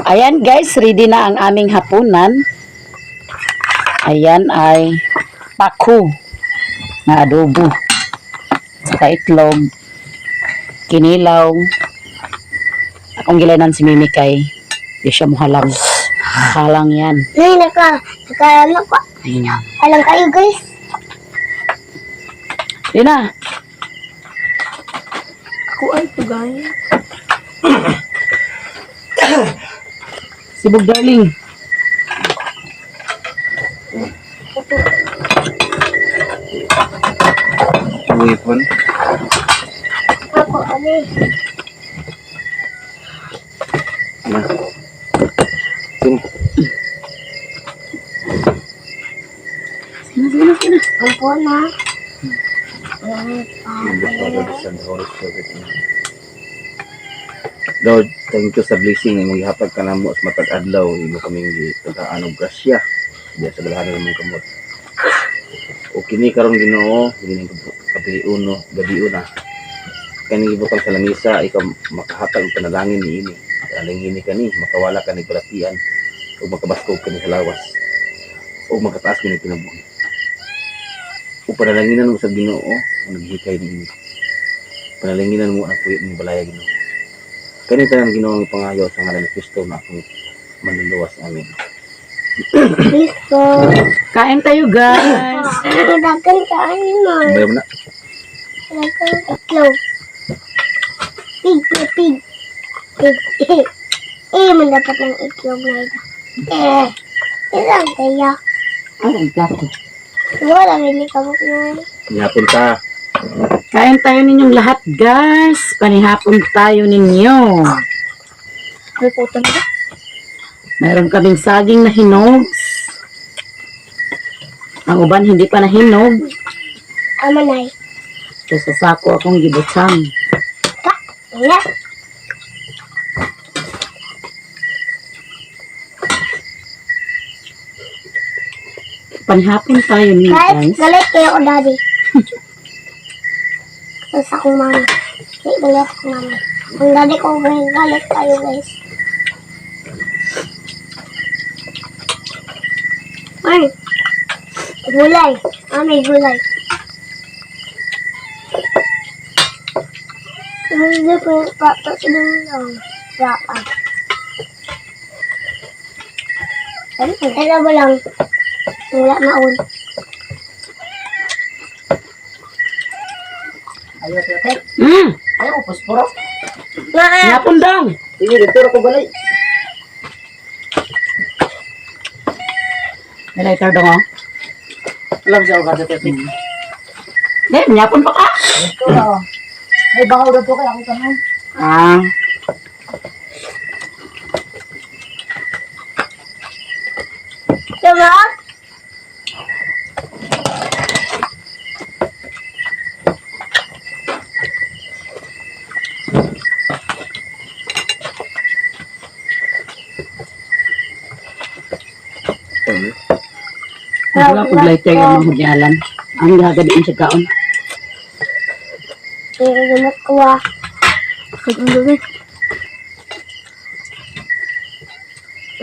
Ayan guys, ready na ang aming hapunan. Ayan ay paku na adobo. Saka itlog, kinilaw. Akong gilanan si Mimi kay di siya muhalang. Halang yan. Nay, naka, ano pa? Ayan. Alam kayo, guys. Di na. Ako ay tugay. Sibog darling. Weapon. Ako, ano eh. Na. Sino? Sige na, sige na, sige na. Ang po na. Ang pa. Lord, thank you sa blessing nga imong gihatag kanamo sa matag adlaw, imo kaming gitagaan og grasya. Diya sa dalahan ng kamot. O kini karon Ginoo, kini gabi uno, gabi una. Kani gibutang sa lamisa, ikaw makahatag og panalangin niini. Panalangin kani, makawala ka ni balatian ug makabaskog kani sa lawas. Ug makataas kini kinabuhi. O panalanginan mo sa Ginoo ang naghikay niini. Panalanginan mo ang puyo ng balaya Ginoo. Kani tanan Ginoo ang pangayo sa ngalan ni Kristo na akong manluluwas. Amen. Please po. Kain tayo guys. Dagan ka, ano mo. Bayo mo na. Dagan itlog. Pig, pig, pig. Pig. Eh, man dapat ng itlog na ito. Eh, isang kaya. Ay, ang plato. Wala, hindi ka mo na. Nihapon ta. Kain tayo ninyong lahat guys. Panihapon tayo ninyo. May putan ba? Meron kaming saging na hinog. Ang uban hindi pa nahinog. Ama na eh. So, sa sako akong gibutsang. Ka, wala. Panihapon tayo ninyo Galit, guys. galit kayo ko, daddy. Tapos akong mami. Galit, galit akong mami. Ang daddy ko, galit, galit kayo, guys. Ay, gulay. Mami, gulay. Hindi ko yung papa sa lang. Rapa. Kaya ba lang? Wala maon. Ayaw, tete. Ayaw, posporo. Ma! Panihapon dang. Sige, dito ko galay. May lighter dong oh. Alam siya ako tete. Hindi, panihapon pa ka. Ito na. May bahaw na to kaya ako kanon. Ah. Diba? Wala ko lighter yung mga hugyalan. Ang gagawin sa kaon. Pero gamot ko ah. Kag ang gabi.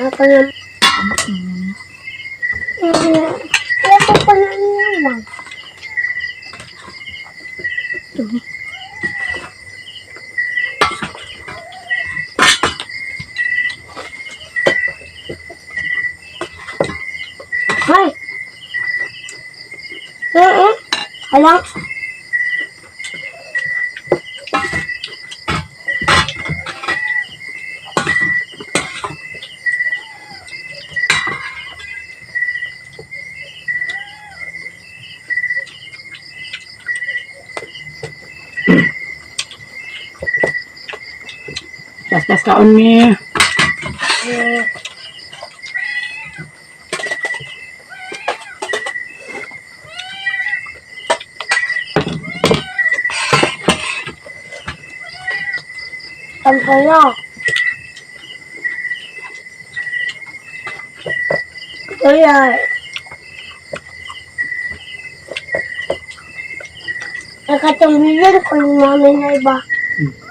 Ako na. Ito ko na lang. Ay! Oo. Alam. Paspas kaon ni. Tampalo. Wala. Nakatambilan ko yung mami na iba.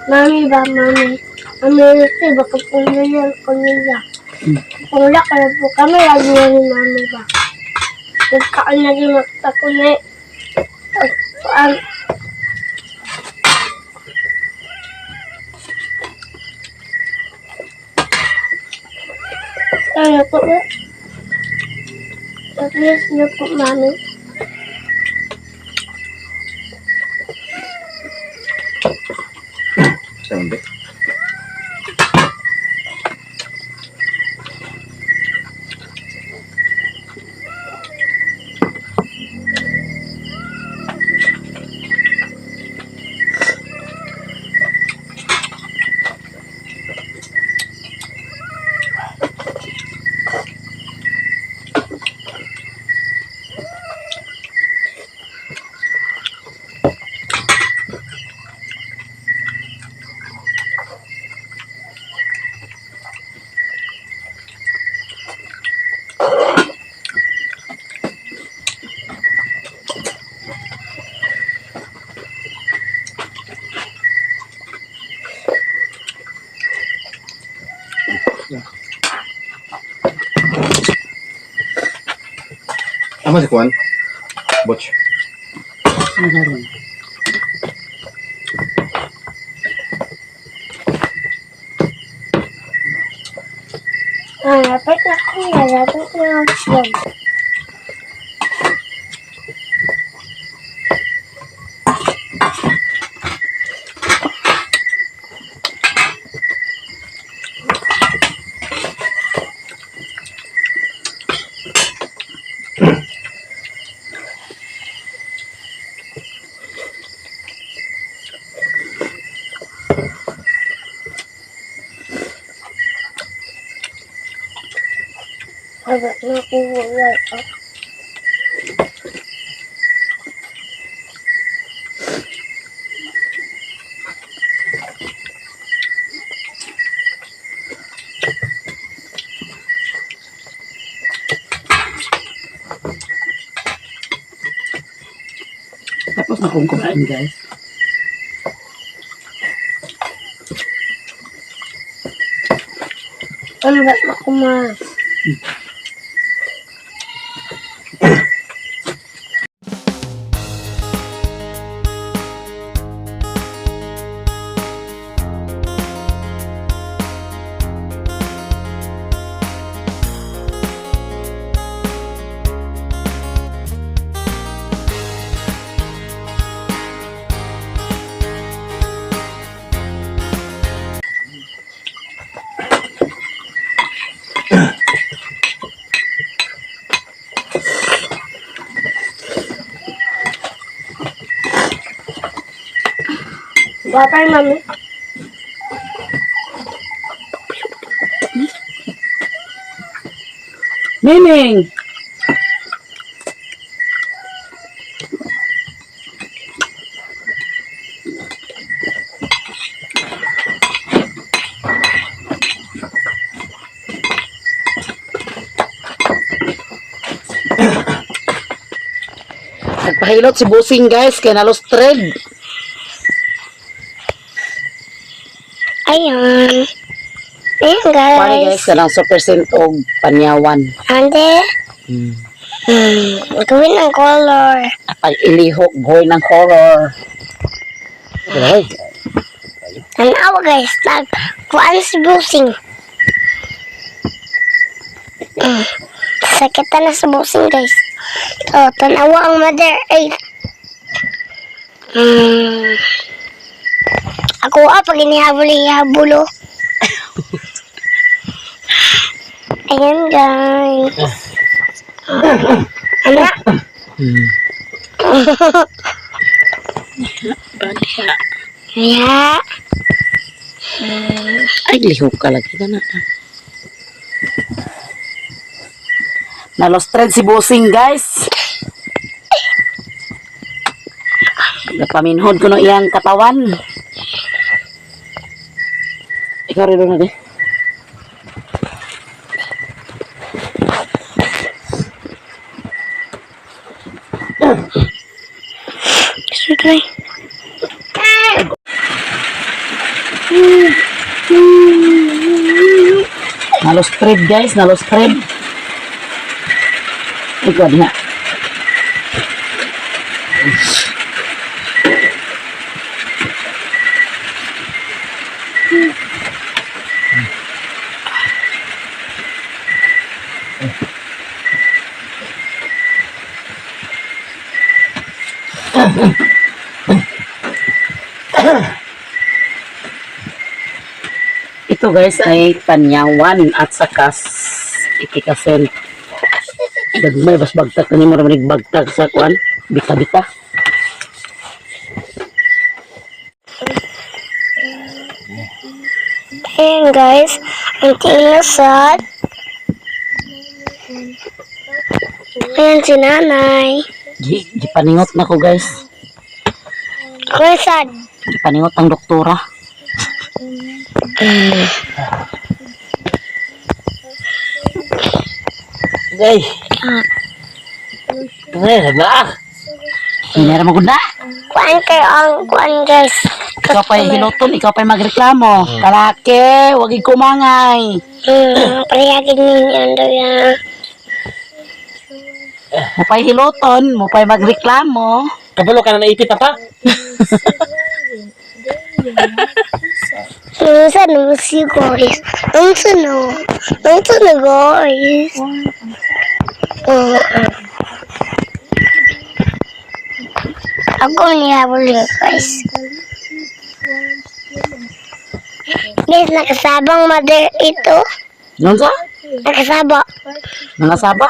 Mami ba, mami? Amilisi, baka pumili ko nila. Kung wala ka na po kami, lagi na rin mami ba. Nagkaan na rin magtako na eh. Ang ano po ba? At least na po, mami. Saan ba? Tama si Juan? Butch. Ano karon? Ah, dapat na kuya, dapat na vlog. Dapat na kuya. Tapos na akong kumain, guys. Ano ba na kumain? Water, mami. Miming! Nagpahilot si Busing, guys, kay nalos thread. Ayun. Ayun, Pare guys. guys, kanang super scent og panyawan. Ande. Gawin ang color. Pag ilihok, boy ng horror. Ay, Tanawa, guys. Nag, kuan si Busing. Sakitan na sa Busing, guys. Oh, tanawa ang mother. Ay. Ako ah, pag inihabol, ihabol, oh. Ayan, guys. Anak. Baliha. Kaya, Ay, lihok ka lagi ka na. Nalos thread si Busing, guys. Napaminhod ko no iyang katawan. Ikaw rin na di. Sudoy. Nalo spread, guys, nalo spread. Ikaw na. Ito, guys, ay panyawan at saka itikasen. Gagmay bas bagtak na nimo ra bagtak sa kuan. Bita-bita. Ayan, guys, ang inasal. Ayan si nanay. Gipaningot na ko, guys. Kuya sad. Gipaningot ang doktora. Ay. Ay, na. Hinera mo gud na. Kuan kayo ang kuan, guys. Ikaw pa'y hiloton, ikaw pa'y magreklamo. Kalake, wag kumangay. Paliyagin ninyo ang doya. Mo pa'y hiloton, mo pa'y magreklamo. Kabalo ka na naipit na pa. Unsa no si guys? Unsa no? Unsa no, guys? Oo. Ako niya guys. Guys, nakasabang mother ito. Yun sa? Nakasabo. Nangasaba?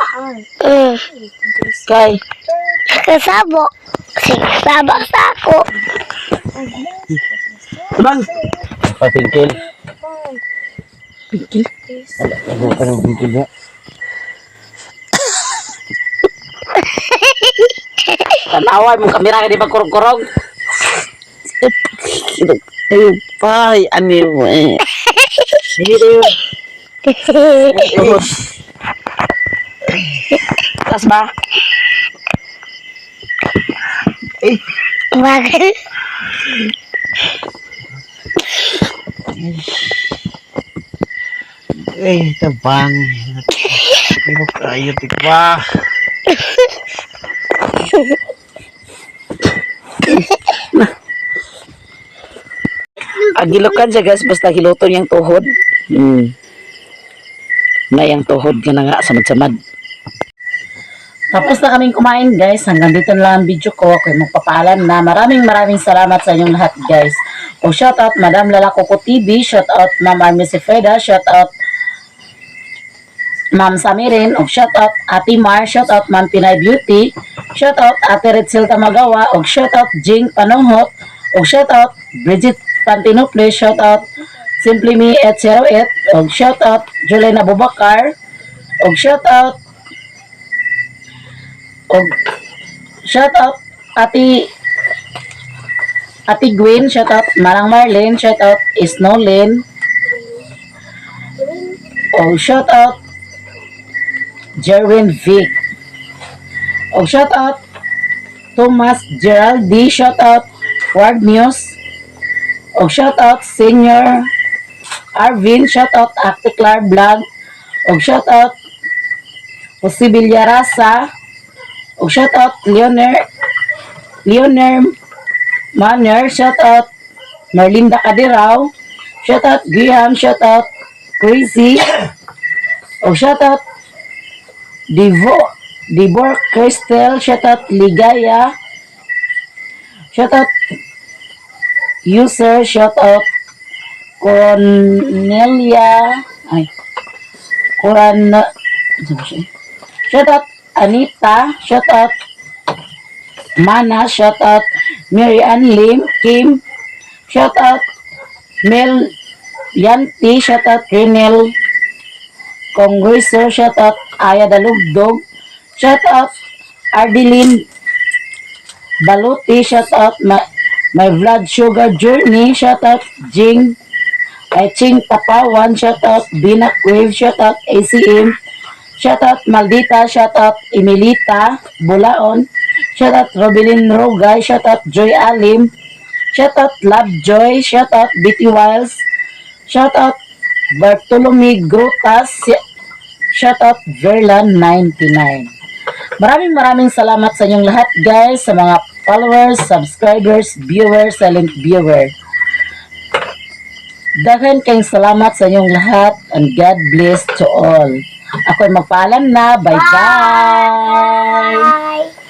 Kay, Nakasabo. Sige, saba sa ako. bang, Papingkil. Pingkil. Ano ka ng pingkil niya? Tanawa mo kamera ka di ba kurog-kurog? Ay, pay, ano mo eh. Sige tayo. Tas ba? Bakit? Eh, tabang. Hindi mo kayo, tikwa. Agilokan siya, guys, basta hiluton yung tuhod. Na yung tuhod nga na nga, samad-samad. Tapos na kaming kumain, guys. Hanggang dito na lang ang video ko. Ako'y magpapaalam na. Maraming maraming salamat sa inyong lahat, guys. O shout out Madam Lala Coco TV, shout out Ma'am Army Cefeda, shout out Ma'am Samirin, o shout out Ate Mar, shout out Ma'am Pinay Beauty, shout out Ate Retzel Tamagawa, o shout out Jing Panunghot, o shout out Bridget Pantinople, shout out Simply Me 808, o shout out Julian Abubakar, o shout out Ate Ate Gwen, shout out Marang Marlene, shout out Snowlin, o shout out Jerwin Vic. O shout out Thomas Geraldi, shout out Ward News. O shout out Senior Arvin, shout out Acticlar Vlog. O shout out Jose Villarasa. O shout out Leoner Leoner Manner, shout out Marlinda Cadirao, shout out Graham, shout out Crazy. O shout out Divo, Dibor Crystal, shout out Ligaya, shout out User, shout out Cornelia, ay, Coran, ano ba siya? Shout out Anita, shout out Mana, shout out Mary Ann Lim, Kim, shout out Mel Yanti, shout out Renel Congreso, shout out Aya Dalugdog, shout out Ardeline Baluti, shout out my Vlog Sugar Journey, shout out Jing, ay Ching Tapawan, shout out Binak Wave, shout out ACM, shout out Maldita, shout out Emilita Bulaon, shout out Robilin Rogay, shout out Joy Alim, shout out Love Joy, shout out BT Wiles, shout out Bartolome Grutas, shout out Verlan 99. Maraming maraming salamat sa inyong lahat, guys, sa mga followers, subscribers, viewers, silent viewer. Daghan kayong salamat sa inyong lahat and God bless to all. Ako ay magpaalam na. Bye-bye! Bye.